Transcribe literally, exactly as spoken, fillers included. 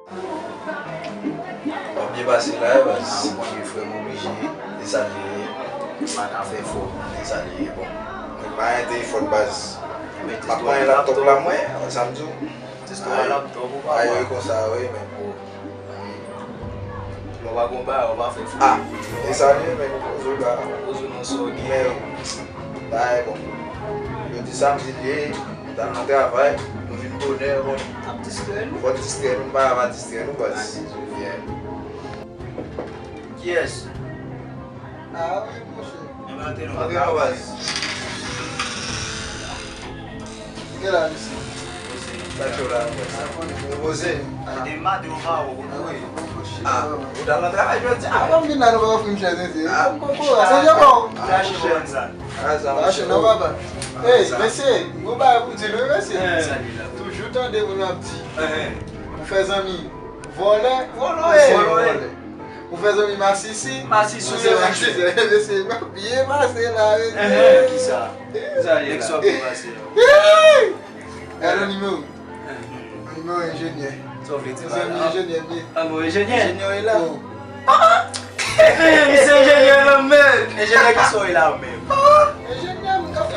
W ap byen pase la, baz. Ou konnen frè m oblije, e sa li ye. M pa ka fè fò, e sa li ye. Bon, mwen pa gen telefòn, baz. M ap pran laptop la, mwen, sa m di w. Jis yon laptop ou pa pran. Ay, wi, konsa, wi, men. Lè w pa gon bagay, ou pa fè fò. Ah, e sa li ye, men, poze w la. Poze w nan sa w gen. Men, bagay bon. Jodi samdi li ye, nou t al nan travay, nou vin bonè, bon. Ap distrè nou. Fò n distrè nou, pa, pa distrè nou, baz. Yeah. Kiyès? Ah wi, monchè. Antre non, baz. Ki la, mesye? Sa k cho la, baz? Ou poze? Depi maten ou pa wè w. Ah, ou t al nan travay jodi a? Ah, bon, m vin la, nou pa ofri m chèz, mesye. Ah, m konprann. Sa jan pa w. Chache bon sa. Ah, sa, chache non, papa. Ey, mesye, m gon bagay pou di nou, mesye. Toujou tande moun ap di, ou fè zanmi vòlè, vòlè, vòlè. Ou fè zanmi masisi, masisi, ou se masisi. Mesye, m ap byen pase la, mesye. Kisa? Kisa ye la? Nèg sa byen pase la. Gade nimewo. Nimewo enjenyè. Sa w vle di? Zanmi enjenyè m ye. Ah, bon, enjenyè? Enjenyè w ye la? Oh. Eh, misye enjenyè lan, men. Enjenyè kisa w ye la menm? Enjenyè, m ka fè.